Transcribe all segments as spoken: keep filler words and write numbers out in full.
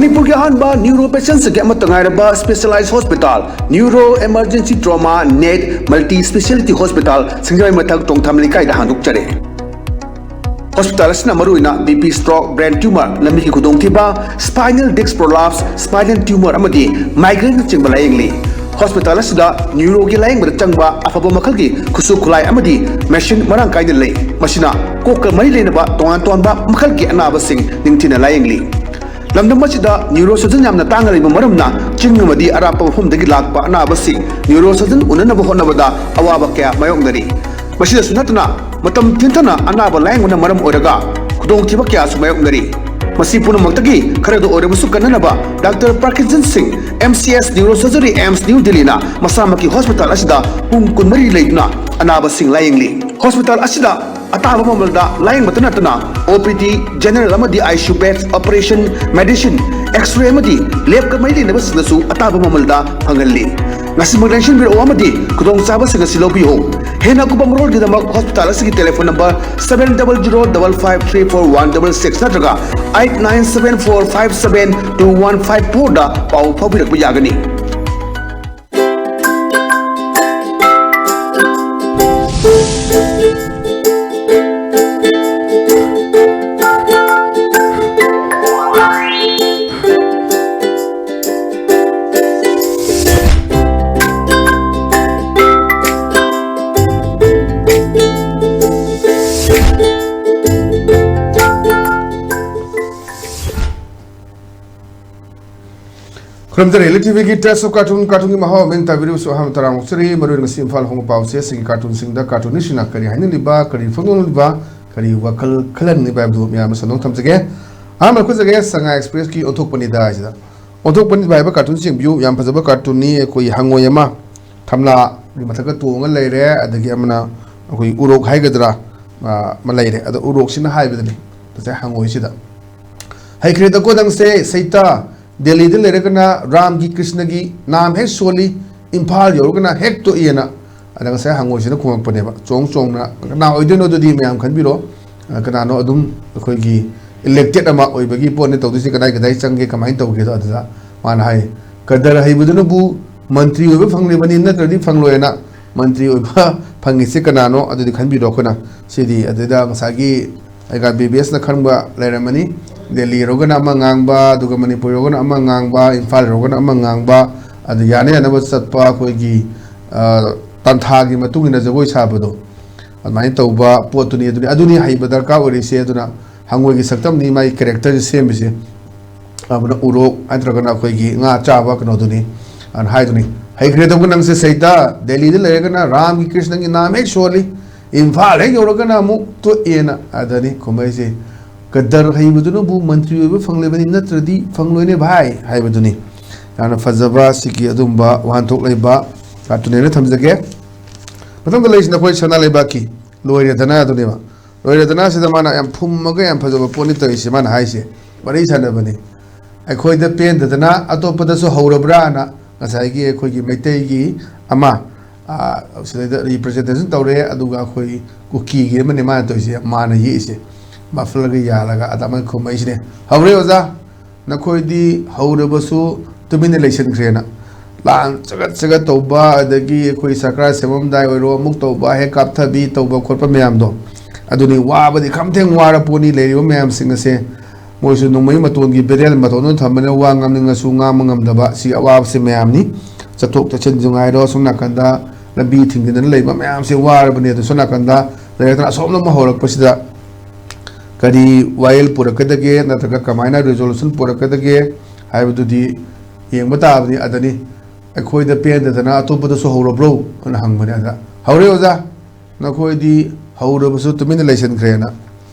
ꯃꯅꯤꯄꯨꯔꯒꯤ ꯑꯍꯥꯟꯕ ꯅ꯭ꯌꯨꯔꯣ ꯄꯦꯁꯦꯟꯁꯤꯡꯒꯤ ꯑꯃꯠꯇ ꯉꯥꯏꯔꯕ specialise hospital, neuro emergency trauma and multi speciality hospital, ꯁꯤꯡꯖꯃꯩ ꯃꯊꯛ ꯇꯣꯡꯊꯥꯝ ꯂꯩꯀꯥꯏꯗ ꯍꯥꯡꯗꯣꯛꯆꯔꯦ꯫ ꯍꯣꯁꯄꯤꯇꯥꯜ ꯑꯁꯤꯅ ꯃꯔꯨꯑꯣꯏꯅ B P, stroke, brain tumour, ꯂꯝꯕꯤꯒꯤ ꯈꯨꯗꯣꯡꯊꯤꯕ, spinal disc prolapse, spinal tumour ꯑꯃꯗꯤ ꯃꯥꯏꯒ꯭ꯔꯦꯟꯅꯆꯤꯡꯕ ꯂꯥꯌꯦꯡꯂꯤ꯫ ꯍꯣꯁꯄꯤꯇꯥꯜ ꯑꯁꯤꯗ ꯅ꯭ꯌꯨꯔꯣꯒꯤ ꯂꯥꯌꯦꯡꯕꯗ ꯆꯪꯕ ꯑꯐꯕ ꯃꯈꯜꯒꯤ ꯈꯨꯠꯁꯨ ꯈꯨꯠꯂꯥꯏ ꯑꯃꯗꯤ ꯃꯦꯁꯤꯟ ꯃꯔꯥꯡ ꯀꯥꯏꯅ ꯂꯩ꯫ ꯃꯁꯤꯅ ꯀꯣꯛꯀ ꯃꯔꯤ ꯂꯩꯅꯕ ꯇꯣꯉꯥꯟ ꯇꯣꯉꯥꯟꯕ ꯃꯈꯜꯒꯤ ꯑꯅꯥꯕꯁꯤꯡ ꯅꯤꯡꯊꯤꯅ ꯂꯥꯌꯦꯡꯂꯤ꯫ ꯂꯝꯗꯝ ꯑꯁꯤꯗ ꯅ꯭ꯌꯨꯔꯣ ꯁꯔꯖꯟ ꯌꯥꯝꯅ ꯇꯥꯡꯅ ꯂꯩꯕ ꯃꯔꯝꯅ ꯆꯤꯡ ꯑꯃꯗꯤ ꯑꯔꯥꯞꯄ ꯃꯐꯝꯗꯒꯤ ꯂꯥꯛꯄ ꯑꯅꯥꯕꯁꯤꯡ ꯅ꯭ꯌꯨꯔꯣ ꯁꯔꯖꯟ ꯎꯅꯅꯕ ꯍꯣꯠꯅꯕꯗ ꯑꯋꯥꯕ ꯀꯌꯥ ꯃꯥꯌꯣꯛꯅꯔꯤ꯫ ꯃꯁꯤꯗꯁꯨ ꯅꯠꯇꯅ ꯃꯇꯝ ꯊꯤꯟꯊꯅ ꯑꯅꯥꯕ ꯂꯥꯌꯦꯡꯕꯅ ꯃꯔꯝ ꯑꯣꯏꯔꯒ ꯈꯨꯗꯣꯡꯊꯤꯕ ꯀꯌꯥꯁꯨ ꯃꯥꯌꯣꯛꯅꯔꯤ꯫ ꯃꯁꯤ ꯄꯨꯝꯅꯃꯛꯇꯒꯤ ꯈꯔꯗ ꯑꯣꯏꯔꯕꯁꯨ ꯀꯟꯅꯅꯕ ꯗꯥꯛꯇꯔ ꯄꯥꯔꯀꯤꯟꯁꯟ ꯁꯤꯡ, M C S neuro surgery, AIIMS new ꯗꯤꯜꯂꯤꯅ ꯃꯁꯥꯃꯛꯀꯤ ꯍꯣꯁꯄꯤꯇꯥꯜ ꯑꯁꯤꯗ ꯄꯨꯡ ꯀꯨꯟꯃꯔꯤ ꯂꯩꯗꯨꯅ ꯑꯅꯥꯕꯁꯤꯡ ꯂꯥꯌꯦꯡꯂꯤ꯫ ꯍꯣꯁꯄꯤꯇꯥꯜ ꯑꯁꯤꯗ ꯑꯇꯥꯕ ꯃꯃꯜꯗ ꯂꯥꯌꯦꯡꯕꯇ ꯅꯠꯇꯅ ꯑꯣ ꯄꯤ ꯗꯤ, ꯖꯦꯅꯔꯦꯜ ꯑꯃꯗꯤ I C U beds, operation, medicine, x-ray ꯑꯃꯗꯤ ꯂꯦꯕꯀ ꯃꯔꯤ ꯂꯩꯅꯕꯁꯤꯡꯗꯁꯨ ꯑꯇꯥꯕ ꯃꯃꯜꯗ ꯐꯪꯍꯜꯂꯤ꯫ ꯉꯁꯤꯃꯛ ꯂꯦꯡꯁꯤꯟꯕꯤꯔꯛꯑꯣ ꯑꯃꯗꯤ ꯈꯨꯗꯣꯡꯆꯥꯕꯁꯤꯡ ꯑꯁꯤ ꯂꯧꯕꯤꯌꯨ꯫ ꯍꯦꯟꯅ ꯑꯀꯨꯞꯄ ꯃꯔꯣꯜꯒꯤꯗꯃꯛ ꯍꯣꯁꯄꯤꯇꯥꯜ ꯑꯁꯤꯒꯤ telephone number seven double zero double five three four one double six ꯅꯠꯇ꯭ꯔꯒ eight nine seven four five seven two one five four ꯗ ꯄꯥꯎ ꯐꯥꯎꯕꯤꯔꯛꯄ ꯌꯥꯒꯅꯤ꯫ ꯈꯨꯔꯨꯝꯖꯔꯤ꯫ ꯏꯂꯤꯛ ꯇꯤ ꯚꯤꯒꯤ Taste of Cartoon, ꯀꯥꯔꯇꯨꯟꯒꯤ ꯃꯍꯥꯎ ꯑꯃ ꯇꯥꯕꯤꯔꯤꯕꯁꯨ ꯑꯍꯥꯟꯕ ꯇꯔꯥꯝꯅ ꯑꯣꯛꯆꯔꯤ꯫ ꯃꯔꯨꯑꯣꯏꯅ ꯉꯁꯤ ꯏꯝꯐꯥꯜ ꯍꯣꯡꯕ ꯄꯥꯎꯆꯦꯁꯤꯡꯒꯤ ꯀꯥꯔꯇꯨꯟꯁꯤꯡꯗ ꯀꯥꯔꯇꯨꯅꯤꯁ꯭ꯠꯁꯤꯡꯅ ꯀꯔꯤ ꯍꯥꯏꯅꯤꯡꯂꯤꯕ, ꯀꯔꯤ ꯐꯣꯡꯗꯣꯛꯅꯤꯡꯂꯤꯕ, ꯀꯔꯤ ꯋꯥꯈꯜ ꯈꯜꯍꯟꯅꯤꯡꯂꯤꯕ ꯍꯥꯏꯕꯗꯨ ꯃꯌꯥꯝꯅ ꯁꯟꯗꯣꯛꯅ ꯊꯝꯖꯒꯦ꯫ ꯑꯍꯥꯟꯕ ꯑꯩꯈꯣꯏ ꯆꯠꯆꯒꯦ, ꯁꯉꯥꯏ ꯑꯦꯛꯁꯄ꯭ꯔꯦꯁꯀꯤ ꯑꯣꯟꯊꯣꯛꯄꯅꯤꯗ ꯍꯥꯏꯁꯤꯗ꯫ ꯑꯣꯟꯊꯣꯛꯄꯅꯤꯗ ꯍꯥꯏꯕ ꯀꯥꯔꯇꯨꯟꯁꯤ ꯌꯦꯡꯕꯤꯌꯨ, ꯌꯥꯝ ꯐꯖꯕ ꯀꯥꯔꯇꯨꯟꯅꯤ꯫ ꯑꯩꯈꯣꯏ ꯍꯪꯉꯣꯏ ꯑꯃ ꯊꯝꯂꯥꯒꯤ ꯃꯊꯛꯇ ꯇꯣꯡꯉ ꯂꯩꯔꯦ, ꯑꯗꯒꯤ ꯑꯃꯅ ꯑꯩꯈꯣꯏ ꯎꯔꯣꯛ ꯍꯥꯏꯒꯗ꯭ꯔꯥ, ꯑ, ꯑꯃ ꯂꯩꯔꯦ꯫ ꯑꯗꯣ ꯎꯔꯣꯛꯁꯤꯅ ꯍꯥꯏꯕꯗꯅꯤ ꯉꯁꯥꯏ ꯍꯪꯉꯣꯏꯁꯤꯗ꯫ "ꯍꯩꯈ꯭ꯔꯦꯗꯀꯣ ꯅꯪꯁꯦ ꯁꯩꯇꯥ, ꯗꯦꯜꯂꯤꯗ ꯂꯩꯔꯒꯅ ꯔꯥꯝꯒꯤ ꯀ꯭ꯔꯤꯁꯅꯒꯤ ꯅꯥꯝ ꯍꯦꯛ ꯁꯣꯜꯂꯤ, ꯏꯝꯐꯥꯜ ꯌꯧꯔꯒꯅ ꯍꯦꯛ ꯇꯣꯛꯏ" ꯑꯅ꯫ ꯑꯗ ꯉꯁꯥꯏ ꯍꯪꯉꯣꯏꯁꯤꯅ ꯈꯣꯡꯉꯛꯄꯅꯦꯕ, ꯆꯣꯡ ꯆꯣꯡꯅ꯫ ꯀꯅꯥ ꯑꯣꯏꯗꯣꯏꯅꯣ ꯑꯗꯨꯗꯤ ꯃꯌꯥꯝ ꯈꯟꯕꯤꯔꯣ꯫ ꯑ, ꯀꯅꯥꯅꯣ? ꯑꯗꯨꯝ ꯑꯩꯈꯣꯏꯒꯤ ꯏꯂꯦꯛꯇꯦꯠ ꯑꯃ ꯑꯣꯏꯕꯒꯤ ꯄꯣꯠꯅꯤ ꯇꯧꯗꯣꯏꯁꯦ꯫ ꯀꯗꯥꯏ ꯀꯗꯥꯏ ꯆꯪꯒꯦ, ꯀꯃꯥꯏꯅ ꯇꯧꯒꯦꯗꯣ ꯑꯗꯨꯗ ꯃꯥꯅ ꯍꯥꯏ, "ꯀꯗꯔ ꯍꯩꯕꯗꯨꯅꯕꯨ ꯃꯟꯇ꯭ꯔꯤ ꯑꯣꯏꯕ ꯐꯪꯂꯤꯕꯅꯤ, ꯅꯠꯇ꯭ꯔꯗꯤ ꯐꯪꯂꯣꯏꯅ꯫ ꯃꯟꯇ꯭ꯔꯤ ꯑꯣꯏꯕ ꯐꯪꯉꯤꯁꯦ ꯀꯅꯥꯅꯣ? ꯑꯗꯨꯗꯤ ꯈꯟꯕꯤꯔꯣ ꯑꯩꯈꯣꯏꯅ ꯁꯤꯗꯤ"꯫ ꯑꯗꯨꯗ ꯉꯁꯥꯏꯒꯤ ꯑꯩꯒ ꯕꯤ ꯕꯤ ꯑꯦꯁꯅ ꯈꯟꯕ ꯂꯩꯔꯝꯃꯅꯤ꯫ ꯗꯦꯜꯂꯤ ꯌꯧꯔꯒꯅ ꯑꯃ ꯉꯥꯡꯕ, ꯑꯗꯨꯒ ꯃꯅꯤꯄꯨꯔ ꯌꯧꯔꯒꯅ ꯑꯃ ꯉꯥꯡꯕ, ꯏꯝꯐꯥꯜ ꯌꯧꯔꯒꯅ ꯑꯃ ꯉꯥꯡꯕ, ꯑꯗꯨ ꯌꯥꯅ ꯌꯥꯅꯕ ꯆꯠꯄ ꯑꯩꯈꯣꯏꯒꯤ, ꯑ, ꯇꯥꯟꯊꯥꯒꯤ ꯃꯇꯨꯡ ꯏꯟꯅ ꯖꯒꯣꯏ ꯁꯥꯕꯗꯣ, ꯑꯗꯨꯃꯥꯏꯅ ꯇꯧꯕ ꯄꯣꯠꯇꯨꯅꯤ꯫ ꯑꯗꯨꯅꯤ, ꯑꯗꯨꯅꯤ ꯍꯩꯕ ꯗꯔꯀꯥꯔ ꯑꯣꯏꯔꯤꯁꯦ꯫ ꯑꯗꯨꯅ ꯍꯪꯉꯣꯏꯒꯤ ꯁꯛꯇꯝꯅꯤ ꯃꯥꯒꯤ ꯀꯦꯔꯦꯛꯇꯔꯁꯦ ꯁꯦꯝꯃꯤꯁꯦ꯫ ꯑꯗꯨꯅ ꯎꯔꯣꯛ ꯅꯠꯇ꯭ꯔꯒꯅ ꯑꯩꯈꯣꯏꯒꯤ ꯉꯥ ꯆꯥꯕ ꯀꯩꯅꯣꯗꯨꯅꯤ꯫ ꯑꯗꯨꯅ ꯍꯥꯏꯗꯨꯅꯤ, "ꯍꯩꯈ꯭ꯔꯦꯗꯕꯨ ꯅꯪꯁꯦ ꯁꯩꯇꯥ, ꯗꯦꯜꯂꯤꯗ ꯂꯩꯔꯒꯅ ꯔꯥꯝꯒꯤ ꯀ꯭ꯔꯤꯁꯅꯒꯤ ꯅꯥꯝ ꯍꯦꯛ ꯁꯣꯜꯂꯤ, ꯏꯝꯐꯥꯜ ꯍꯦꯛ ꯌꯧꯔꯒꯅ ꯑꯃꯨꯛ ꯇꯣꯛꯑꯦꯅ"꯫ ꯑꯗꯅꯤ ꯈꯨꯝꯃꯛꯏꯁꯦ, "ꯀꯗꯔ ꯍꯩꯕꯗꯨꯅꯕꯨ ꯃꯟꯇ꯭ꯔꯤ ꯑꯣꯏꯕ ꯐꯪꯂꯤꯕꯅꯤ, ꯅꯠꯇ꯭ꯔꯗꯤ ꯐꯪꯂꯣꯏꯅꯦ ꯚꯥꯏ" ꯍꯥꯏꯕꯗꯨꯅꯤ꯫ ꯌꯥꯝꯅ ꯐꯖꯕ ꯁꯤꯒꯤ ꯑꯗꯨꯝꯕ ꯋꯥꯍꯟꯊꯣꯛ ꯂꯩꯕ ꯀꯥꯔꯇꯨꯟꯅꯦꯅ ꯊꯝꯖꯒꯦ꯫ ꯃꯊꯪꯗ ꯂꯩꯔꯤꯁꯤꯅ ꯑꯩꯈꯣꯏ ꯁꯅꯥ ꯂꯩꯕꯥꯛꯀꯤ "ꯂꯣꯏꯔꯦꯗꯅ" ꯑꯗꯨꯅꯦꯕ꯫ "ꯂꯣꯏꯔꯦꯗꯅ" ꯁꯤꯗ ꯃꯥꯅ ꯌꯥꯝ ꯐꯨꯝꯃꯒ ꯌꯥꯝ ꯐꯖꯕ ꯄꯣꯠꯅꯤ ꯇꯧꯔꯤꯁꯦ꯫ ꯃꯥꯅ ꯍꯥꯏꯁꯦ ꯋꯥꯔꯤ ꯁꯥꯟꯅꯕꯅꯤ꯫ "ꯑꯩꯈꯣꯏꯗ ꯄꯦꯟꯗꯗꯅ ꯑꯇꯣꯞꯄꯗꯁꯨ ꯍꯧꯔꯕ꯭ꯔꯥꯅ" ꯉꯁꯥꯏꯒꯤ ꯑꯩꯈꯣꯏꯒꯤ ꯃꯩꯇꯩꯒꯤ ꯑꯃ, ꯑ, ꯁꯤꯗꯩꯗ ꯔꯤꯄ꯭ꯔꯖꯦꯟꯇꯦꯁꯟ ꯇꯧꯔꯦ, ꯑꯗꯨꯒ ꯑꯩꯈꯣꯏ ꯀꯨꯀꯤꯒꯤ ꯑꯃꯅꯤ ꯃꯥꯅ ꯇꯧꯔꯤꯁꯦ, ꯃꯥꯅ ꯌꯦꯛꯏꯁꯦ꯫ ꯃꯐꯂꯔꯒ ꯌꯥꯜꯂꯒ ꯑꯗ ꯑꯃꯅ ꯈꯨꯝꯃꯛꯏꯁꯤꯅꯦ, "ꯍꯧꯔꯦ ꯑꯣꯖꯥ, ꯅꯈꯣꯏꯗꯤ ꯍꯧꯔꯕꯁꯨ ꯇꯨꯃꯤꯟꯅ ꯂꯩꯁꯟꯈ꯭ꯔꯦꯅ"꯫ ꯂꯥꯟ ꯆꯒꯠ ꯆꯒꯠ ꯇꯧꯕ, ꯑꯗꯒꯤ ꯑꯩꯈꯣꯏ ꯁꯔꯀꯥꯔ ꯁꯦꯝꯃꯝꯗꯥꯏ ꯑꯣꯏꯔꯣ, ꯑꯃꯨꯛ ꯇꯧꯕ, ꯍꯦꯛ ꯀꯥꯞꯊꯕꯤ ꯇꯧꯕ ꯈꯣꯠꯄ ꯃꯌꯥꯝꯗꯣ, ꯑꯗꯨꯅꯤ꯫ ꯋꯥꯕꯗꯤ ꯈꯝꯊꯦꯡ ꯋꯥꯔ ꯄꯣꯠꯅꯤ ꯂꯩꯔꯤꯕ ꯃꯌꯥꯝꯁꯤꯡ ꯑꯁꯦ꯫ ꯃꯣꯏꯁꯨ ꯅꯣꯡꯃꯩ ꯃꯇꯣꯟꯒꯤ ꯕꯦꯔꯦꯜ ꯃꯇꯣꯟꯗ ꯊꯝꯕꯅꯤꯅ ꯋꯥ ꯉꯥꯡꯅꯤꯡꯉꯁꯨ ꯉꯥꯡꯕ ꯉꯝꯗꯕ, ꯁꯤ ꯑꯋꯥꯕꯁꯤ ꯃꯌꯥꯝꯅꯤ꯫ ꯆꯠꯊꯣꯛ ꯆꯠꯁꯤꯟꯁꯨ ꯉꯥꯏꯔꯣ, ꯁꯣꯝ ꯅꯥꯀꯟꯗ ꯂꯝꯕꯤ ꯊꯤꯡꯖꯤꯟꯗꯅ ꯂꯩꯕ ꯃꯌꯥꯝꯁꯦ ꯋꯥꯔꯕꯅꯤ꯫ ꯑꯗꯨ ꯁꯣꯝ ꯅꯥꯀꯟꯗ ꯂꯩꯔꯛꯇꯅ ꯑꯁꯣꯝꯗ ꯑꯃꯨꯛ ꯍꯧꯔꯛꯄꯁꯤꯗ ꯀꯔꯤ ꯋꯥꯌꯦꯜ ꯄꯨꯔꯛꯀꯗꯒꯦ, ꯅꯠꯇ꯭ꯔꯒ ꯀꯃꯥꯏꯅ ꯔꯤꯖꯣꯂꯨꯁꯟ ꯄꯨꯔꯛꯀꯗꯒꯦ ꯍꯥꯏꯕꯗꯨꯗꯤ ꯌꯦꯡꯕ ꯇꯥꯕꯅꯤ꯫ ꯑꯗꯅꯤ, "ꯑꯩꯈꯣꯏꯗ ꯄꯦꯟꯗꯗꯅ ꯑꯇꯣꯞꯄꯗꯁꯨ ꯍꯧꯔꯕ꯭ꯔꯣ?" ꯑꯅ ꯍꯪꯕꯅꯦ꯫ ꯑꯗ, "ꯍꯧꯔꯦ ꯑꯣꯖꯥ, ꯅꯈꯣꯏꯗꯤ ꯍꯧꯔꯕꯁꯨ ꯇꯨꯃꯤꯟꯅ ꯂꯩꯁꯟꯈ꯭ꯔꯦꯅ"꯫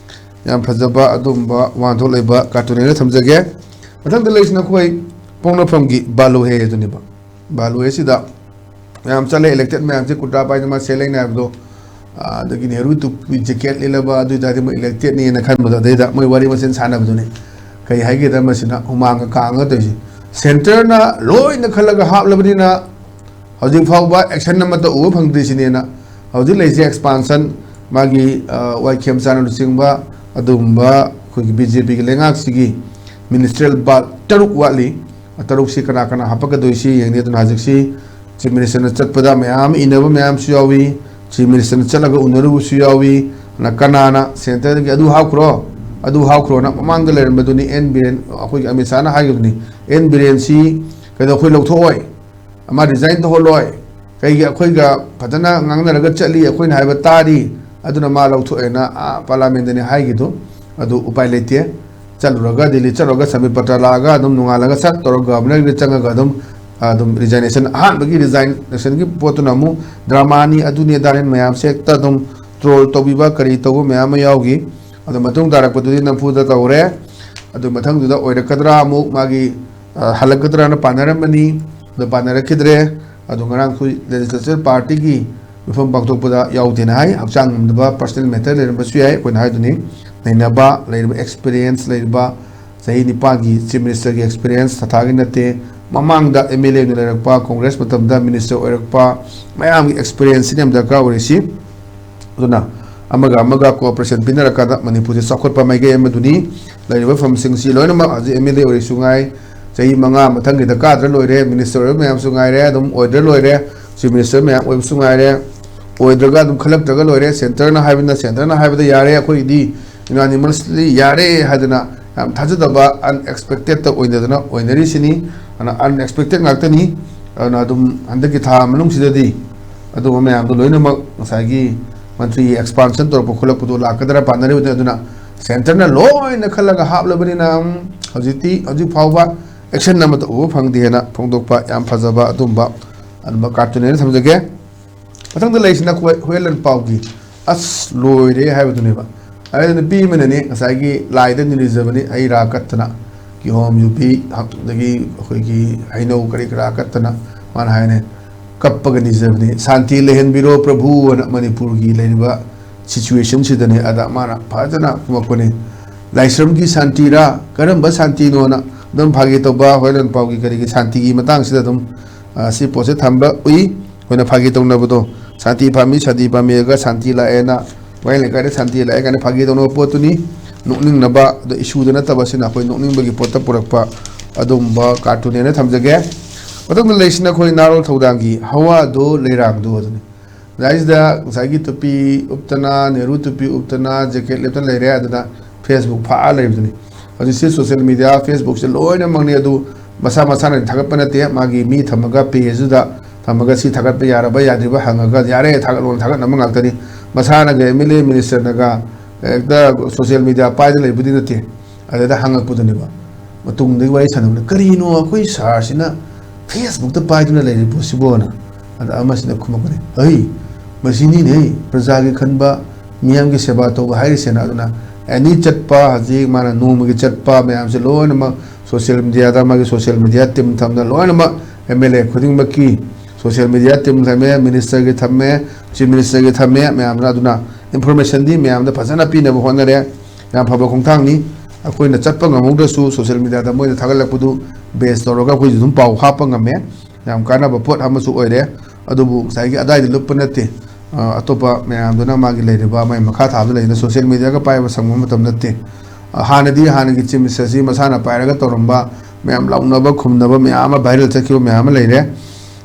ꯌꯥꯝ ꯐꯖꯕ ꯑꯗꯨꯝꯕ ꯋꯥꯍꯟꯊꯣꯛ ꯂꯩꯕ ꯀꯥꯔꯇꯨꯟꯅꯦꯅ ꯊꯝꯖꯒꯦ꯫ ꯃꯊꯪꯗ ꯂꯩꯔꯤꯁꯤꯅ ꯑꯩꯈꯣꯏ ꯄꯣꯛꯅꯐꯝꯒꯤ "ꯕꯥꯂꯨ ꯍꯦ" ꯑꯗꯨꯅꯦꯕ꯫ "ꯕꯥꯂꯨ ꯍꯦ" ꯁꯤꯗ ꯃꯌꯥꯝ ꯆꯠꯂꯦ, ꯏꯂꯦꯛꯇꯦꯠ ꯃꯌꯥꯝꯁꯦ ꯀꯨꯔꯇꯥ ꯄꯥꯏꯖꯃꯥ ꯁꯦꯠꯂꯦꯅ ꯍꯥꯏꯕꯗꯣ, ꯑꯗꯒꯤ ꯅꯦꯍꯔꯨ ꯇꯨꯄꯤ ꯖꯦꯀꯦꯠ ꯂꯤꯠꯂꯕ, ꯑꯗꯨ ꯑꯣꯏꯇꯥꯔꯗꯤ ꯃꯣꯏ ꯏꯂꯦꯛꯇꯦꯠꯅꯦꯅ ꯈꯟꯕꯗꯣ, ꯑꯗꯩꯗ ꯃꯣꯏ ꯋꯥꯔꯤ ꯃꯆꯦꯜ ꯁꯥꯟꯅꯕꯗꯨꯅꯤ꯫ ꯀꯩ ꯍꯥꯏꯒꯦꯗ, ꯃꯁꯤꯅ ꯍꯨꯃꯥꯡꯒ ꯀꯥꯡꯉꯒ ꯇꯧꯔꯤꯁꯦ꯫ ꯁꯦꯟꯇꯔꯅ ꯂꯣꯏꯅ ꯈꯜꯂꯒ ꯍꯥꯞꯂꯕꯅꯤꯅ ꯍꯧꯖꯤꯛ ꯐꯥꯎꯕ ꯑꯦꯛꯁꯟ ꯑꯃꯠꯇ ꯎꯕ ꯐꯪꯗ꯭ꯔꯤꯁꯤꯅꯦꯅ ꯍꯧꯖꯤꯛ ꯂꯩꯔꯤꯁꯦ꯫ ꯑꯦꯛꯁꯄꯥꯟꯁꯟ, ꯃꯥꯒꯤ, ꯑ, ꯋꯥꯏꯈꯦꯝ ꯆꯥꯟꯅ ꯂꯨꯆꯤꯡꯕ ꯑꯗꯨꯒꯨꯝꯕ ꯑꯩꯈꯣꯏꯒꯤ ꯕꯤ ꯖꯦ ꯄꯤꯒꯤ ꯂꯩꯉꯥꯛꯁꯤꯒꯤ ꯃꯤꯅꯤꯁꯇ꯭ꯔꯤꯌꯦꯜ ꯕꯥꯔꯠ ꯇꯔꯨꯛ ꯋꯥꯠꯂꯤ꯫ ꯇꯔꯨꯛꯁꯤ ꯀꯅꯥ ꯀꯅꯥ ꯍꯥꯞꯄꯛꯀꯗꯣꯏꯁꯤ ꯌꯦꯡꯅꯤ꯫ ꯑꯗꯨꯅ ꯍꯧꯖꯤꯛꯁꯤ ꯆꯤꯐ ꯃꯤꯅꯤꯁꯇꯔꯅ ꯆꯠꯄꯗ ꯃꯌꯥꯝ ꯑꯃ ꯏꯟꯅꯕ ꯃꯌꯥꯝꯁꯨ ꯌꯥꯎꯏ꯫ ꯆꯤꯐ ꯃꯤꯅꯤꯁꯇꯔꯅ ꯆꯠꯂꯒ ꯎꯅꯔꯨꯕꯁꯨ ꯌꯥꯎꯏ꯫ ꯑꯗꯨꯅ ꯀꯅꯥꯅ ꯁꯦꯟꯇꯔꯗꯒꯤ ꯑꯗꯨ ꯍꯥꯞꯈ꯭ꯔꯣ, ꯑꯗꯨ ꯍꯥꯞꯈ꯭ꯔꯣꯅ ꯃꯃꯥꯡꯗ ꯂꯩꯔꯝꯕꯗꯨꯅꯤ ꯑꯦꯟ ꯕꯤꯔꯦꯟ, ꯑꯩꯈꯣꯏꯒꯤ ꯑꯃꯤꯠ ꯁꯥꯍꯅ ꯍꯥꯏꯈꯤꯕꯅꯤ꯫ ꯑꯦꯟ ꯕꯤꯔꯦꯟꯁꯤ ꯀꯩꯗꯧ ꯑꯩꯈꯣꯏ ꯂꯧꯊꯣꯛꯑꯣꯏ? ꯃꯥ ꯔꯤꯖꯥꯏꯟ ꯇꯧꯍꯜꯂꯣꯏ꯫ ꯀꯩꯒꯤ? ꯑꯩꯈꯣꯏꯒ ꯐꯖꯅ ꯉꯥꯡꯅꯔꯒ ꯆꯠꯂꯤ, ꯑꯩꯈꯣꯏꯅ ꯍꯥꯏꯕ ꯇꯥꯔꯤ꯫ ꯑꯗꯨꯅ ꯃꯥ ꯂꯧꯊꯣꯛꯑꯦꯅ ꯑꯥ ꯄꯥꯔꯂꯥꯃꯦꯟꯗꯅꯤ ꯍꯥꯏꯒꯤꯗꯨ꯫ ꯑꯗꯨ ꯎꯄꯥꯏ ꯂꯩꯇꯦ꯫ ꯆꯠꯂꯨꯔꯒ, ꯗꯤꯜꯂꯤ ꯆꯠꯂꯨꯔꯒ ꯁꯃꯤꯠ ꯄꯇ꯭ꯔ ꯂꯥꯛꯑꯒ ꯑꯗꯨꯝ ꯅꯣꯡꯉꯥꯜꯂꯒ ꯁꯠ ꯇꯧꯔꯒ ꯒꯚꯔꯅꯔꯒꯤꯗ ꯆꯪꯉꯒ ꯑꯗꯨꯝ, ꯑꯗꯨꯝ ꯔꯤꯖꯥꯏꯅꯦꯁꯟ, ꯑꯍꯥꯟꯕꯒꯤ ꯔꯤꯖꯥꯏꯅꯦꯁꯟꯒꯤ ꯄꯣꯠꯇꯨꯅ ꯑꯃꯨꯛ ꯗ꯭ꯔꯃꯥꯅꯤ, ꯑꯗꯨꯅꯤ ꯑꯗꯥꯅꯤ ꯃꯌꯥꯝꯁꯦ ꯍꯦꯛꯇ ꯑꯗꯨꯝ ꯇ꯭ꯔꯣꯜ ꯇꯧꯕꯤꯕ, ꯀꯔꯤ ꯇꯧꯕ ꯃꯌꯥꯝ ꯑꯃ ꯌꯥꯎꯈꯤ꯫ ꯑꯗꯨ ꯃꯇꯨꯡ ꯇꯥꯔꯛꯄꯗꯨꯗꯤ ꯅꯝꯐꯨꯗ ꯇꯧꯔꯦ꯫ ꯑꯗꯨ ꯃꯊꯪꯗꯨꯗ ꯑꯣꯏꯔꯛꯀꯗ꯭ꯔꯥ, ꯑꯃꯨꯛ ꯃꯥꯒꯤ, ꯑ, ꯍꯜꯂꯛꯀꯗ꯭ꯔꯥꯅ ꯄꯥꯅꯔꯝꯕꯅꯤ꯫ ꯑꯗꯨ ꯄꯥꯅꯔꯛꯈꯤꯗ꯭ꯔꯦ꯫ ꯑꯗꯨ ꯉꯔꯥꯡ ꯑꯩꯈꯣꯏ ꯂꯦꯖꯤꯁꯂꯦꯆꯔ ꯄꯥꯔꯇꯤꯒꯤ ꯃꯤꯐꯝ ꯄꯥꯡꯊꯣꯛꯄꯗ ꯌꯥꯎꯗꯦꯅ ꯍꯥꯏ꯫ ꯍꯛꯆꯥꯡ ꯉꯝꯗꯕ, ꯄꯔꯁꯅꯦꯜ ꯃꯦꯇꯔ ꯂꯩꯔꯝꯕꯁꯨ ꯌꯥꯏ꯫ ꯑꯩꯈꯣꯏꯅ ꯍꯥꯏꯗꯨꯅꯤ, ꯅꯩꯅꯕ, ꯂꯩꯔꯤꯕ ꯑꯦꯛꯁꯄꯤꯔꯤꯌꯦꯟꯁ, ꯂꯩꯔꯤꯕ ꯆꯍꯤ ꯅꯤꯄꯥꯟꯒꯤ ꯆꯤꯐ ꯃꯤꯅꯤꯁꯇꯔꯒꯤ ꯑꯦꯛꯁꯄꯤꯔꯤꯌꯦꯟꯁ ꯊꯥꯊꯥꯒꯤ ꯅꯠꯇꯦ꯫ ꯃꯃꯥꯡꯗ ꯑꯦꯝ ꯑꯦꯜ ꯑꯦ ꯑꯣꯏꯅ ꯂꯩꯔꯛꯄ, ꯀꯣꯡꯒ꯭ꯔꯦꯁ ꯃꯇꯝꯗ ꯃꯤꯅꯤꯁꯇꯔ ꯑꯣꯏꯔꯛꯄ ꯃꯌꯥꯝꯒꯤ ꯑꯦꯛꯁꯄꯤꯔꯤꯌꯦꯟꯁꯁꯤꯅ ꯌꯥꯝ ꯗꯔꯀꯥꯔ ꯑꯣꯏꯔꯤꯁꯤ꯫ ꯑꯗꯨꯅ ꯑꯃꯒ ꯑꯃꯒ ꯀꯣꯑꯣꯄꯔꯦꯁꯟ ꯄꯤꯅꯔꯀꯥꯟꯗ ꯃꯅꯤꯄꯨꯔꯁꯦ ꯆꯥꯎꯈꯠꯄ ꯃꯥꯏꯀꯩ ꯑꯃꯗꯨꯅꯤ꯫ ꯂꯩꯔꯤꯕ ꯐꯝꯁꯤꯡꯁꯤ ꯂꯣꯏꯅꯃꯛ ꯍꯧꯖꯤꯛ ꯑꯦꯝ ꯑꯦꯜ ꯑꯦ ꯑꯣꯏꯔꯁꯨ ꯉꯥꯏ, ꯆꯍꯤ ꯃꯉꯥ ꯃꯊꯪꯒꯤꯗ ꯀꯥꯗ꯭ꯔ ꯂꯣꯏꯔꯦ, ꯃꯤꯅꯤꯁꯇꯔ ꯑꯣꯏꯕ ꯃꯌꯥꯝꯁꯨ ꯉꯥꯏꯔꯦ, ꯑꯗꯨꯝ ꯑꯣꯏꯗ꯭ꯔ ꯂꯣꯏꯔꯦ, ꯆꯤꯐ ꯃꯤꯅꯤꯁꯇꯔ ꯃꯌꯥꯝ ꯑꯣꯏꯕꯁꯨ ꯉꯥꯏꯔꯦ, ꯑꯣꯏꯗ꯭ꯔꯒ ꯑꯗꯨꯝ ꯈꯜꯂꯛꯇ꯭ꯔꯒ ꯂꯣꯏꯔꯦ꯫ ꯁꯦꯟꯇꯔꯅ ꯍꯥꯏꯕꯅ, ꯁꯦꯟꯇꯔꯅ ꯍꯥꯏꯕꯗ ꯌꯥꯔꯦ, ꯑꯩꯈꯣꯏꯒꯤꯗꯤ ꯌꯨꯅꯥꯅꯤꯃꯁꯂꯤ ꯌꯥꯔꯦ ꯍꯥꯏꯗꯅ ꯌꯥꯝ ꯊꯥꯖꯗꯕ, ꯑꯟꯑꯦꯛꯁꯄꯦꯛꯇꯦꯠꯇ ꯑꯣꯏꯅꯗꯅ ꯑꯣꯏꯅꯔꯤꯁꯤꯅꯤ꯫ ꯑꯗꯨꯅ ꯑꯟꯑꯦꯛꯁꯄꯦꯛꯇꯦꯠ ꯉꯥꯛꯇꯅꯤ꯫ ꯑꯗꯨꯅ ꯑꯗꯨꯝ ꯍꯟꯗꯛꯀꯤ ꯊꯥ ꯃꯅꯨꯡꯁꯤꯗꯗꯤ ꯑꯗꯨꯒꯨꯝꯕ ꯃꯌꯥꯝꯗꯣ ꯂꯣꯏꯅꯃꯛ ꯉꯁꯥꯏꯒꯤ ꯃꯟꯇ꯭ꯔꯤ ꯑꯦꯛꯁꯄꯥꯟꯁꯟ ꯇꯧꯔꯛꯄ ꯈꯣꯠꯂꯛꯄꯗꯣ ꯂꯥꯛꯀꯗ꯭ꯔꯥ ꯄꯥꯅꯔꯤꯕꯅꯤ꯫ ꯑꯗꯨꯅ ꯁꯦꯟꯇꯔꯅ ꯂꯣꯏꯅ ꯈꯜꯂꯒ ꯍꯥꯞꯂꯕꯅꯤꯅ, ꯎꯝ, ꯍꯧꯖꯤꯛꯇꯤ, ꯍꯧꯖꯤꯛ ꯐꯥꯎꯕ ꯑꯦꯛꯁꯟ ꯑꯃꯠꯇ ꯎꯕ ꯐꯪꯗꯦꯅ ꯐꯣꯡꯗꯣꯛꯄ ꯌꯥꯝ ꯐꯖꯕ ꯑꯗꯨꯝꯕ, ꯑꯗꯨꯝꯕ ꯀꯥꯔꯇꯨꯟ ꯑꯣꯏꯅ ꯊꯝꯖꯒꯦ꯫ ꯃꯊꯪꯗ ꯂꯩꯔꯤꯁꯤꯅ ꯑꯩꯈꯣꯏ ꯍꯨꯌꯦꯟ ꯂꯥꯟꯄꯥꯎꯒꯤ "ꯑꯁ ꯂꯣꯏꯔꯦ" ꯍꯥꯏꯕꯗꯨꯅꯦꯕ꯫ ꯑꯗꯨ ꯅꯨꯄꯤ ꯑꯃꯅꯅꯦ ꯉꯁꯥꯏꯒꯤ ꯂꯥꯏꯗ ꯅꯤꯖꯕꯅꯤ, ꯍꯩ ꯔꯥ ꯀꯠꯇꯅ, ꯀꯤꯍꯣꯝ, ꯌꯨꯕꯤ, ꯑꯗꯒꯤ ꯑꯩꯈꯣꯏꯒꯤ ꯍꯩꯅꯧ ꯀꯔꯤ ꯀꯔꯥ ꯀꯠꯇꯅ, ꯃꯥꯅ ꯍꯥꯏꯅꯦ, ꯀꯞꯄꯒ ꯅꯤꯖꯕꯅꯤ, "ꯁꯥꯟꯇꯤ ꯂꯩꯍꯟꯕꯤꯔꯣ ꯄ꯭ꯔꯚꯨ" ꯑꯅ꯫ ꯃꯅꯤꯄꯨꯔꯒꯤ ꯂꯩꯔꯤꯕ ꯁꯤꯆꯨꯋꯦꯁꯟꯁꯤꯗꯅꯦ, ꯑꯗ ꯃꯥꯅ ꯐꯖꯅ ꯈꯨꯝꯃꯛꯄꯅꯤ꯫ "ꯂꯥꯏꯁ꯭ꯔꯝꯒꯤ ꯁꯥꯟꯇꯤꯔꯥ? ꯀꯔꯝꯕ ꯁꯥꯟꯇꯤꯅꯣꯅ?" ꯑꯗꯨꯝ ꯐꯥꯒꯤ ꯇꯧꯕ, ꯍꯨꯌꯦꯟ ꯂꯥꯟꯄꯥꯎꯒꯤ ꯀꯔꯤꯒꯤ ꯁꯥꯟꯇꯤꯒꯤ ꯃꯇꯥꯡꯁꯤꯗ ꯑꯗꯨꯝ, ꯑ, ꯁꯤ ꯄꯣꯠꯁꯦ ꯊꯝꯕ ꯎꯏ꯫ ꯑꯩꯈꯣꯏꯅ ꯐꯥꯒꯤ ꯇꯧꯅꯕꯗꯣ, "ꯁꯥꯟꯇꯤ ꯄꯥꯝꯃꯤ, ꯁꯥꯟꯇꯤ ꯄꯥꯝꯃꯤꯒ ꯁꯥꯟꯇꯤ ꯂꯥꯛꯑꯦꯅ, ꯋꯥꯍꯦꯡ ꯂꯩꯀꯥꯏꯗ ꯁꯥꯟꯇꯤ ꯂꯥꯛꯑꯦ" ꯀꯥꯏꯅ ꯐꯥꯒꯤ ꯇꯧꯅꯕ ꯄꯣꯠꯇꯨꯅꯤ꯫ ꯅꯣꯛꯅꯤꯡꯅꯕ, ꯑꯗꯣ ꯏꯁꯨꯗ ꯅꯠꯇꯕ, ꯁꯤꯅ ꯑꯩꯈꯣꯏ ꯅꯣꯛꯅꯤꯡꯕꯒꯤ ꯄꯣꯠꯇ ꯄꯨꯔꯛꯄ ꯑꯗꯨꯒꯨꯝꯕ ꯀꯥꯔꯇꯨꯟꯅꯦꯅ ꯊꯝꯖꯒꯦ꯫ ꯃꯊꯪꯗ ꯂꯩꯁꯤꯅ ꯑꯩꯈꯣꯏ ꯅꯥꯔꯣꯜ ꯊꯧꯗꯥꯡꯒꯤ ꯍꯋꯥꯗꯣ ꯂꯩꯔꯥꯡꯗꯣ ꯑꯗꯨꯅꯤ꯫ ꯃꯁꯤꯗ ꯉꯁꯥꯏꯒꯤ ꯇꯨꯄꯤ ꯎꯞꯇꯅ, ꯅꯦꯍꯔꯨ ꯇꯨꯄꯤ ꯎꯞꯇꯅ, ꯖꯦꯀꯦꯠ ꯂꯤꯠꯇꯅ ꯂꯩꯔꯦ꯫ ꯑꯗꯨꯅ Facebook ꯐꯥꯛꯑ ꯂꯩꯕꯗꯨꯅꯤ꯫ ꯍꯧꯖꯤꯛꯁꯤ ꯁꯣꯁꯤꯌꯦꯜ ꯃꯤꯗꯤꯌꯥ, Facebookꯁꯦ ꯂꯣꯏꯅꯃꯛꯅꯤ꯫ ꯑꯗꯨ ꯃꯁꯥ ꯃꯁꯥꯅ ꯊꯥꯒꯠꯄ ꯅꯠꯇꯦ, ꯃꯥꯒꯤ ꯃꯤ ꯊꯝꯃꯒ, ꯄꯦꯖꯇꯨꯗ ꯊꯝꯃꯒ, ꯁꯤ ꯊꯥꯒꯠꯄ ꯌꯥꯔꯕ ꯌꯥꯗ꯭ꯔꯤꯕ ꯍꯪꯉꯒ, ꯌꯥꯔꯦ ꯊꯥꯒꯠꯂꯣꯅ ꯊꯥꯒꯠꯅꯕ ꯉꯥꯛꯇꯅꯤ꯫ ꯃꯁꯥꯅꯒ MLA ministerꯅꯒ ꯍꯦꯛꯇ ꯁꯣꯁꯤꯌꯦꯜ ꯃꯤꯗꯤꯌꯥ ꯄꯥꯏꯗ ꯂꯩꯕꯗꯤ ꯅꯠꯇꯦ꯫ ꯑꯗꯨꯗ ꯍꯪꯉꯛꯄꯗꯨꯅꯦꯕ꯫ ꯃꯇꯨꯡꯗꯒꯤ ꯋꯥꯔꯤ ꯁꯥꯟꯅꯕꯗ, "ꯀꯔꯤꯅꯣ ꯑꯩꯈꯣꯏ ꯁꯥꯔꯁꯤꯅ Facebookꯇ ꯄꯥꯏꯗꯨꯅ ꯂꯩꯔꯤꯕꯣ ꯁꯤꯕꯣꯅ?" ꯑꯗ ꯑꯃꯁꯤꯅ ꯈꯨꯝꯃꯛꯄꯅꯦ, "ꯑꯩ ꯃꯁꯤꯅꯤꯅꯦ ꯄ꯭ꯔꯖꯥꯒꯤ ꯈꯟꯕ, ꯃꯤꯌꯥꯝꯒꯤ ꯁꯦꯕꯥ ꯇꯧꯕ ꯍꯥꯏꯔꯤꯁꯦꯅ"꯫ ꯑꯗꯨꯅ ꯑꯦꯅꯤ ꯆꯠꯄ, ꯍꯧꯖꯤꯛ ꯃꯥꯅ ꯅꯣꯡꯃꯒꯤ ꯆꯠꯄ ꯃꯌꯥꯝꯁꯦ ꯂꯣꯏꯅꯃꯛ ꯁꯣꯁꯤꯌꯦꯜ ꯃꯤꯗꯤꯌꯥꯗ, ꯃꯥꯒꯤ ꯁꯣꯁꯤꯌꯦꯜ ꯃꯤꯗꯤꯌꯥ ꯇꯤꯝ ꯊꯝꯅ ꯂꯣꯏꯅꯃꯛ MLA ꯈꯨꯗꯤꯡꯃꯛꯀꯤ ꯁꯣꯁꯤꯌꯦꯜ ꯃꯤꯗꯤꯌꯥ ꯇꯤꯝ ꯊꯝꯃꯦ, ministerꯒꯤ ꯊꯝꯃꯦ, chief ministerꯒꯤ ꯊꯝꯃꯦ, ꯃꯌꯥꯝꯗꯨꯅ ꯑꯗꯨꯅ informationꯗꯤ ꯃꯌꯥꯝꯗ ꯐꯖꯅ ꯄꯤꯅꯕ ꯍꯣꯠꯅꯔꯦ꯫ ꯌꯥꯝ ꯐꯕ ꯈꯣꯡꯊꯥꯡꯅꯤ꯫ ꯑꯩꯈꯣꯏꯅ ꯆꯠꯄ ꯉꯝꯍꯧꯗ꯭ꯔꯁꯨ ꯁꯣꯁꯤꯌꯦꯜ ꯃꯤꯗꯤꯌꯥꯗ ꯃꯣꯏꯅ ꯊꯥꯒꯠꯂꯛꯄꯗꯨ ꯕꯦꯁ ꯇꯧꯔꯒ ꯑꯩꯈꯣꯏꯁꯨ ꯑꯗꯨꯝ ꯄꯥꯎ ꯍꯥꯞꯄ ꯉꯝꯃꯦ꯫ ꯌꯥꯝ ꯀꯥꯟꯅꯕ ꯄꯣꯠ ꯑꯃꯁꯨ ꯑꯣꯏꯔꯦ꯫ ꯑꯗꯨꯕꯨ ꯉꯁꯥꯏꯒꯤ ꯑꯗꯥꯏꯗ ꯂꯨꯞꯄ ꯅꯠꯇꯦ꯫ ꯑ, ꯑꯇꯣꯞꯄ ꯃꯌꯥꯝꯗꯨꯅ ꯃꯥꯒꯤ ꯂꯩꯔꯤꯕ ꯃꯥꯒꯤ ꯃꯈꯥ ꯊꯥꯕꯗ ꯂꯩꯔꯤꯅ ꯁꯣꯁꯤꯌꯦꯜ ꯃꯤꯗꯤꯌꯥꯒ ꯄꯥꯏꯕ ꯁꯪꯕ ꯃꯇꯝ ꯅꯠꯇꯦ꯫ ꯑ, ꯍꯥꯟꯅꯗꯤ ꯍꯥꯟꯅꯒꯤ chief ministerꯁꯤ ꯃꯁꯥꯅ ꯄꯥꯏꯔꯒ ꯇꯧꯔꯝꯕ, ꯃꯌꯥꯝ ꯂꯥꯎꯅꯕ ꯈꯨꯝꯅꯕ ꯃꯌꯥꯝ ꯑꯃ viral ꯆꯠꯈꯤꯕ ꯃꯌꯥꯝ ꯑꯃ ꯂꯩꯔꯦ꯫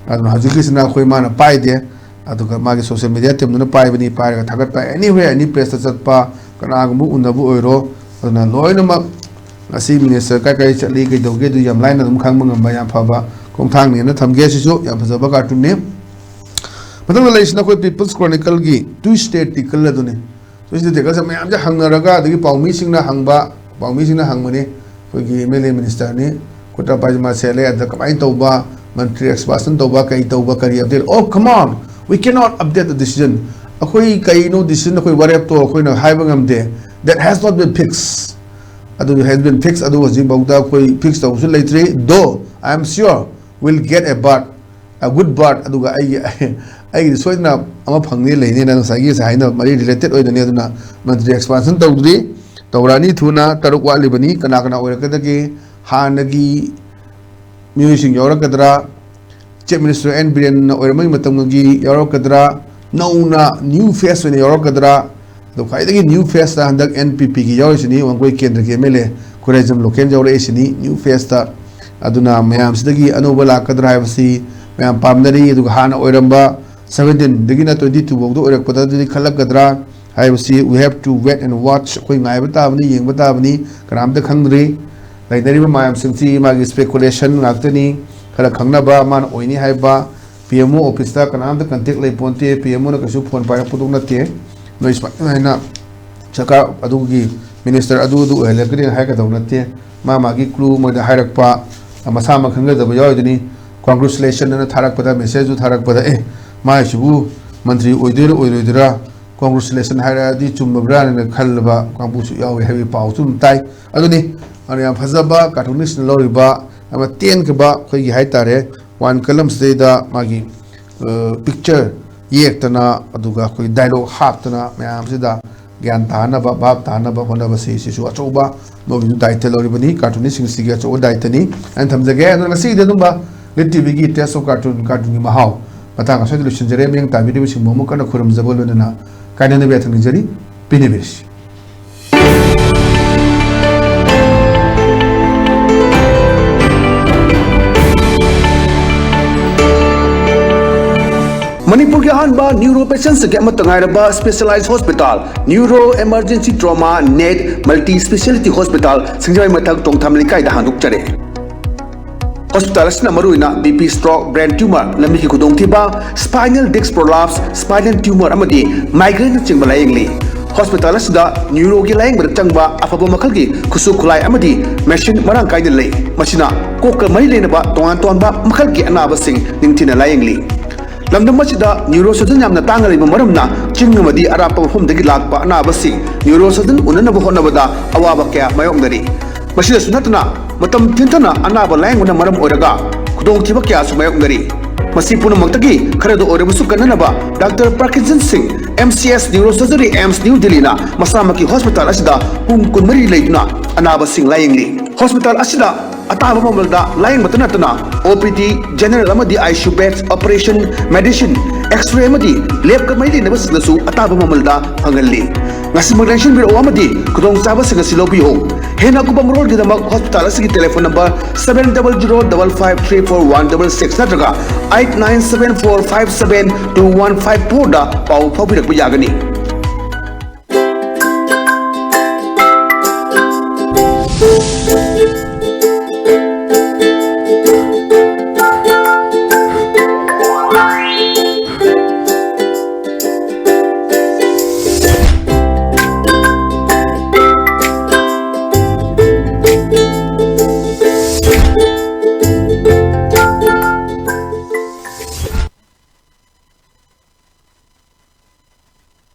ꯑꯗꯨꯅ ꯍꯧꯖꯤꯛꯀꯤꯁꯤꯅ ꯑꯩꯈꯣꯏ ꯃꯥꯅ ꯄꯥꯏꯗꯦ꯫ ꯑꯗꯨꯒ ꯃꯥꯒꯤ ꯁꯣꯁꯤꯌꯦꯜ ꯃꯤꯗꯤꯌꯥ ꯇꯤꯝꯗꯨꯅ ꯄꯥꯏꯕꯅꯤ, ꯄꯥꯏꯔꯒ ꯊꯥꯒꯠꯄ, anywhere, any placeꯇ ꯆꯠꯄ, ꯀꯅꯥꯒꯨꯝꯕ ꯎꯅꯕ ꯑꯣꯏꯔꯣ, ꯑꯗꯨꯅ ꯂꯣꯏꯅꯃꯛ ꯉꯁꯤ minister ꯀꯥꯏ ꯀꯥꯏ ꯆꯠꯂꯤ, ꯀꯩꯗꯧꯒꯦ, ꯑꯗꯨ ꯌꯥꯝ ꯂꯥꯏꯅ ꯑꯗꯨꯝ ꯈꯪꯕ ꯉꯝꯕ ꯌꯥꯝ ꯐꯕ ꯈꯣꯡꯊꯥꯡꯅꯦꯅ ꯊꯝꯒꯦ꯫ ꯁꯤꯁꯨ ꯌꯥꯝ ꯐꯖꯕ ꯀꯥꯔꯇꯨꯟꯅꯤ꯫ ꯃꯊꯪꯗ ꯂꯩꯔꯤꯁꯤꯅ ꯑꯩꯈꯣꯏ People's Chronicleꯒꯤ Tuesday tickle ꯑꯗꯨꯅꯤ꯫ Tuesday tickleꯁꯦ ꯃꯌꯥꯝꯁꯦ ꯍꯪꯅꯔꯒ, ꯑꯗꯒꯤ ꯄꯥꯎꯃꯤꯁꯤꯡꯅ ꯍꯪꯕ, ꯄꯥꯎꯃꯤꯁꯤꯡꯅ ꯍꯪꯕꯅꯤ꯫ ꯑꯩꯈꯣꯏꯒꯤ MLA ministerꯅꯤ, ꯀꯨꯔꯇꯥ ꯄꯥꯏꯖꯃꯥ ꯁꯦꯠꯂꯦ, ꯑꯗ ꯀꯃꯥꯏꯅ ꯇꯧꯕ, ꯃꯟꯇ꯭ꯔꯤ excursion ꯇꯧꯕ, ꯀꯔꯤ ꯇꯧꯕ, ꯀꯔꯤ update? Oh, come on, we cannot update the decision. ꯑꯩꯈꯣꯏ ꯀꯩꯅꯣ decision, ꯑꯩꯈꯣꯏ ꯋꯥꯔꯦꯞꯇꯣ ꯑꯩꯈꯣꯏꯅ ꯍꯥꯏꯕ ꯉꯝꯗꯦ꯫ That has not been fixed. ꯑꯗꯨ has been fixed, ꯑꯗꯨ ꯍꯧꯖꯤꯛꯐꯥꯎꯗ ꯑꯩꯈꯣꯏ fix ꯇꯧꯕꯁꯨ ꯂꯩꯇ꯭ꯔꯤ꯫ Though I am sure we'll get a bird, a good bird, ꯑꯗꯨꯒ ꯑꯩꯒꯤ, ꯑꯩꯒꯤꯗꯤ ꯁꯣꯏꯗꯅ ꯑꯃ ꯐꯪꯅꯤ ꯂꯩꯅꯤꯅ ꯉꯁꯥꯏꯒꯤ ꯉꯁꯥꯏ ꯍꯥꯏꯅꯕ ꯃꯔꯤ related ꯑꯣꯏꯗꯣꯏꯅꯤ꯫ ꯑꯗꯨꯅ ꯃꯟꯇ꯭ꯔꯤ excursion ꯇꯧꯗ꯭ꯔꯤ, ꯇꯧꯔꯛꯑꯅꯤ ꯊꯨꯅ꯫ ꯇꯔꯨꯛ ꯋꯥꯠꯂꯤꯕꯅꯤ꯫ ꯀꯅꯥ ꯀꯅꯥ ꯑꯣꯏꯔꯛꯀꯗꯒꯦ? ꯍꯥꯟꯅꯒꯤ ꯃꯤꯑꯣꯏꯁꯤꯡ ꯌꯥꯎꯔꯛꯀꯗ꯭ꯔꯥ? Chief Minister N ꯕꯤꯔꯦꯟꯅ ꯑꯣꯏꯔꯝꯕꯒꯤ ꯃꯇꯝꯒꯤ ꯌꯥꯎꯔꯛꯀꯗ꯭ꯔꯥ? ꯅꯧꯅ new face ꯑꯣꯏꯅ ꯌꯥꯎꯔꯛꯀꯗ꯭ꯔꯥ? ꯑꯗꯣ ꯈ꯭ꯋꯥꯏꯗꯒꯤ new face ꯇ ꯍꯟꯗꯛ N P P ꯒꯤ ꯌꯥꯎꯔꯤꯁꯤꯅꯤ, ꯋꯥꯡꯒꯣꯏ ꯀꯦꯟꯗ꯭ꯔꯒꯤ M L A ꯈꯨꯔꯥꯏꯖꯝ ꯂꯣꯀꯦꯟ ꯌꯥꯎꯔꯛꯏꯁꯤꯅꯤ new face ꯇ꯫ ꯑꯗꯨꯅ ꯃꯌꯥꯝꯁꯤꯗꯒꯤ ꯑꯅꯧꯕ ꯂꯥꯛꯀꯗ꯭ꯔꯥ ꯍꯥꯏꯕꯁꯤ ꯃꯌꯥꯝ ꯄꯥꯝꯅꯔꯤ꯫ ꯑꯗꯨꯒ ꯍꯥꯟꯅ ꯑꯣꯏꯔꯝꯕ seventeen ꯗꯒꯤꯅ twenty two ꯐꯥꯎꯗ ꯑꯣꯏꯔꯛꯄꯗꯗꯤ ꯈꯜꯂꯛꯀꯗ꯭ꯔꯥ ꯍꯥꯏꯕꯁꯤ we have to wait and watch, ꯑꯩꯈꯣꯏ ꯉꯥꯏꯕ ꯇꯥꯕꯅꯤ, ꯌꯦꯡꯕ ꯇꯥꯕꯅꯤ, ꯀꯅꯥꯝꯇ ꯈꯪꯗ꯭ꯔꯤ꯫ ꯂꯩꯅꯔꯤꯕ ꯃꯌꯥꯝꯁꯤꯡꯁꯤ ꯃꯥꯒꯤ speculation ꯉꯥꯛꯇꯅꯤ꯫ ꯈꯔ ꯈꯪꯅꯕ ꯃꯥꯅ ꯑꯣꯏꯅꯤ ꯍꯥꯏꯕ P M O office ꯇ ꯀꯅꯥꯝꯇ contact ꯂꯩ ꯄꯣꯟꯇꯦ, P M O ꯅ ꯀꯩꯁꯨ phone ꯄꯥꯏꯔꯛꯄꯗꯧ ꯅꯠꯇꯦ꯫ ꯅꯣꯏ ꯁꯨꯃꯥꯏꯅ ꯍꯥꯏꯅ ꯁꯔꯀꯥꯔ ꯑꯗꯨꯒꯤ minister ꯑꯗꯨ ꯑꯗꯨ ꯑꯣꯏꯍꯜꯂꯛꯀꯅꯤ ꯍꯥꯏꯒꯗꯧ ꯅꯠꯇꯦ꯫ ꯃꯥ ꯃꯥꯒꯤ clue ꯃꯣꯏꯗ ꯍꯥꯏꯔꯛꯄ, ꯃꯁꯥꯃꯛ ꯈꯪꯖꯗꯕ ꯌꯥꯎꯔꯤꯗꯨꯅꯤ꯫ Congratulation ꯑꯅ ꯊꯥꯔꯛꯄꯗ, message ꯇꯨ ꯊꯥꯔꯛꯄꯗ, "ꯑꯦ, ꯃꯥꯏꯁꯤꯕꯨ ꯃꯟꯇ꯭ꯔꯤ ꯑꯣꯏꯗꯣꯏꯔꯥ ꯑꯣꯏꯔꯣꯏꯗꯣꯏꯔꯥ, congratulation ꯍꯥꯏꯔꯛꯑꯗꯤ ꯆꯨꯝꯃꯕ꯭ꯔꯥꯅ ꯈꯜꯂꯕ ꯀꯥꯡꯕꯨꯁꯨ ꯌꯥꯎꯏ" ꯍꯥꯏꯕꯒꯤ ꯄꯥꯎꯁꯨ ꯑꯗꯨꯝ ꯇꯥꯏ꯫ ꯑꯗꯨꯅꯤ, ꯑꯗꯨꯅ ꯌꯥꯝ ꯐꯖꯕ cartoonist ꯅ ꯂꯧꯔꯤꯕ ꯑꯃ ꯇꯦꯟꯈ꯭ꯔꯕ ꯑꯩꯈꯣꯏꯒꯤ ꯍꯥꯏꯇꯥꯔꯦ ꯋꯥꯟ ꯀꯂꯝꯁꯤꯗꯩꯗ ꯃꯥꯒꯤ, ꯑ, picture ꯌꯦꯛꯇꯅ, ꯑꯗꯨꯒ ꯑꯩꯈꯣꯏ dialogue ꯍꯥꯞꯇꯅ ꯃꯌꯥꯝꯁꯤꯗ ꯒ꯭ꯌꯥꯟ ꯇꯥꯅꯕ, ꯚꯥꯞ ꯇꯥꯅꯕ ꯍꯣꯠꯅꯕꯁꯤ ꯁꯤꯁꯨ ꯑꯆꯧꯕ ꯃꯣꯏꯒꯤꯁꯨ ꯗꯥꯏꯇ ꯂꯧꯔꯤꯕꯅꯤ꯫ Cartoonist ꯁꯤꯡꯁꯤꯒꯤ ꯑꯆꯧꯕ ꯗꯥꯏꯇꯅꯤ ꯍꯥꯏꯅ ꯊꯝꯖꯒꯦ꯫ ꯑꯗꯨꯅ ꯉꯁꯤꯒꯤꯗꯤ ꯑꯗꯨꯝꯕ Lit T V ꯒꯤ Taste of Cartoon, cartoon ꯒꯤ ꯃꯍꯥꯎ ꯃꯇꯥꯡ ꯑꯁ꯭ꯋꯥꯏꯗ ꯂꯣꯏꯁꯤꯟꯖꯔꯦ꯫ ꯃꯤꯠꯌꯦꯡ ꯇꯥꯕꯤꯔꯤꯕꯁꯤꯡꯕꯨ ꯑꯃꯨꯛ ꯀꯟꯅ ꯈꯨꯔꯨꯝꯖꯕ ꯂꯣꯏꯅꯅ ꯀꯥꯏꯅꯅꯕ ꯌꯥꯊꯪ ꯅꯤꯖꯔꯤ꯫ ꯄꯤꯅꯕꯤꯔꯁꯤ꯫ ꯃꯅꯤꯄꯨꯔꯒꯤ ꯑꯍꯥꯟꯕ neuro patient ꯁꯤꯡꯒꯤ ꯑꯃꯠꯇ ꯉꯥꯏꯔꯕ specialized hospital, Neuro Emergency Trauma Net Multi Speciality Hospital, ꯁꯤꯡꯖꯃꯩ ꯃꯊꯛ ꯇꯣꯡꯊꯥꯝ ꯂꯩꯀꯥꯏꯗ ꯍꯥꯡꯗꯣꯛꯆꯔꯦ꯫ Hospital ꯑꯁꯤꯅ ꯃꯔꯨꯑꯣꯏꯅ B P stroke, brain tumor, ꯂꯝꯕꯤꯒꯤ ꯈꯨꯗꯣꯡꯊꯤꯕ, spinal disc prolapse, spinal tumor ꯑꯃꯗꯤ migraine ꯅꯆꯤꯡꯕ ꯂꯥꯌꯦꯡꯂꯤ꯫ Hospital ꯑꯁꯤꯗ neuro ꯒꯤ ꯂꯥꯌꯦꯡꯕꯗ ꯆꯪꯕ ꯑꯐꯕ ꯃꯈꯜꯒꯤ ꯈꯨꯠꯁꯨ ꯈꯨꯠꯂꯥꯏ ꯑꯃꯗꯤ machine ꯃꯔꯥꯡ ꯀꯥꯏꯅ ꯂꯩ꯫ ꯃꯁꯤꯅ ꯀꯣꯛꯀ ꯃꯔꯤ ꯂꯩꯅꯕ ꯇꯣꯉꯥꯟ ꯇꯣꯉꯥꯟꯕ ꯃꯈꯜꯒꯤ ꯑꯅꯥꯕꯁꯤꯡ ꯅꯤꯡꯊꯤꯅ ꯂꯥꯌꯦꯡꯂꯤ꯫ ꯂꯝꯗꯝ ꯑꯁꯤꯗ neurosurgeon ꯌꯥꯝꯅ ꯇꯥꯡꯅ ꯂꯩꯕ ꯃꯔꯝꯅ ꯆꯤꯡ ꯑꯃꯗꯤ ꯑꯔꯥꯞꯄ ꯃꯐꯝꯗꯒꯤ ꯂꯥꯛꯄ ꯑꯅꯥꯕꯁꯤꯡ neurosurgeon ꯎꯅꯅꯕ ꯍꯣꯠꯅꯕꯗ ꯑꯋꯥꯕ ꯀꯌꯥ ꯃꯥꯌꯣꯛꯅꯔꯤ꯫ ꯃꯁꯤꯗꯁꯨ ꯅꯠꯇꯅ ꯃꯇꯝ ꯊꯦꯡꯊꯅ ꯑꯅꯥꯕ ꯂꯥꯌꯦꯡꯕꯅ ꯃꯔꯝ ꯑꯣꯏꯔꯒ ꯈꯨꯗꯣꯡꯊꯤꯕ ꯀꯌꯥꯁꯨ ꯃꯥꯌꯣꯛꯅꯔꯤ꯫ ꯃꯁꯤ ꯄꯨꯝꯅꯃꯛꯇꯒꯤ ꯈꯔꯗ ꯑꯣꯏꯔꯕꯁꯨ ꯀꯟꯅꯅꯕ Doctor Parkinson Singh, M C S Neurosurgery, AIIMS New Delhi ꯅ ꯃꯁꯥꯃꯛꯀꯤ hospital ꯑꯁꯤꯗ ꯄꯨꯡ ꯀꯨꯟꯃꯔꯤ ꯂꯩꯗꯨꯅ ꯑꯅꯥꯕꯁꯤꯡ ꯂꯥꯌꯦꯡꯂꯤ꯫ Hospital ꯑꯁꯤꯗ ꯑꯇꯥꯕ ꯃꯃꯜꯗ ꯂꯥꯌꯦꯡꯕꯇ ꯅꯠꯇꯅ O P D, general ꯑꯃꯗꯤ I C U beds, operation, medicine, X-ray ꯑꯃꯗꯤ lab ꯀ ꯃꯔꯤ ꯂꯩꯅꯕꯁꯤꯡꯗꯁꯨ ꯑꯇꯥꯕ ꯃꯃꯜꯗ ꯐꯪꯍꯜꯂꯤ꯫ ꯉꯁꯤꯃꯛ ꯂꯦꯡꯁꯤꯟꯕꯤꯔꯛꯎ ꯑꯃꯗꯤ ꯈꯨꯗꯣꯡꯆꯥꯕꯁꯤꯡ ꯑꯁꯤ ꯂꯧꯕꯤꯌꯨ꯫ ꯍꯦꯟꯅ ꯑꯀꯨꯞꯄ ꯃꯔꯣꯜꯒꯤꯗꯃꯛ ꯍꯣꯁꯄꯤꯇꯥꯜ ꯑꯁꯤꯒꯤ telephone number seven double zero double five three four one double six ꯅꯠꯇ꯭ꯔꯒ eight nine seven four five seven two one five four ꯗ ꯄꯥꯎ ꯐꯥꯎꯕꯤꯔꯛꯄ ꯌꯥꯒꯅꯤ꯫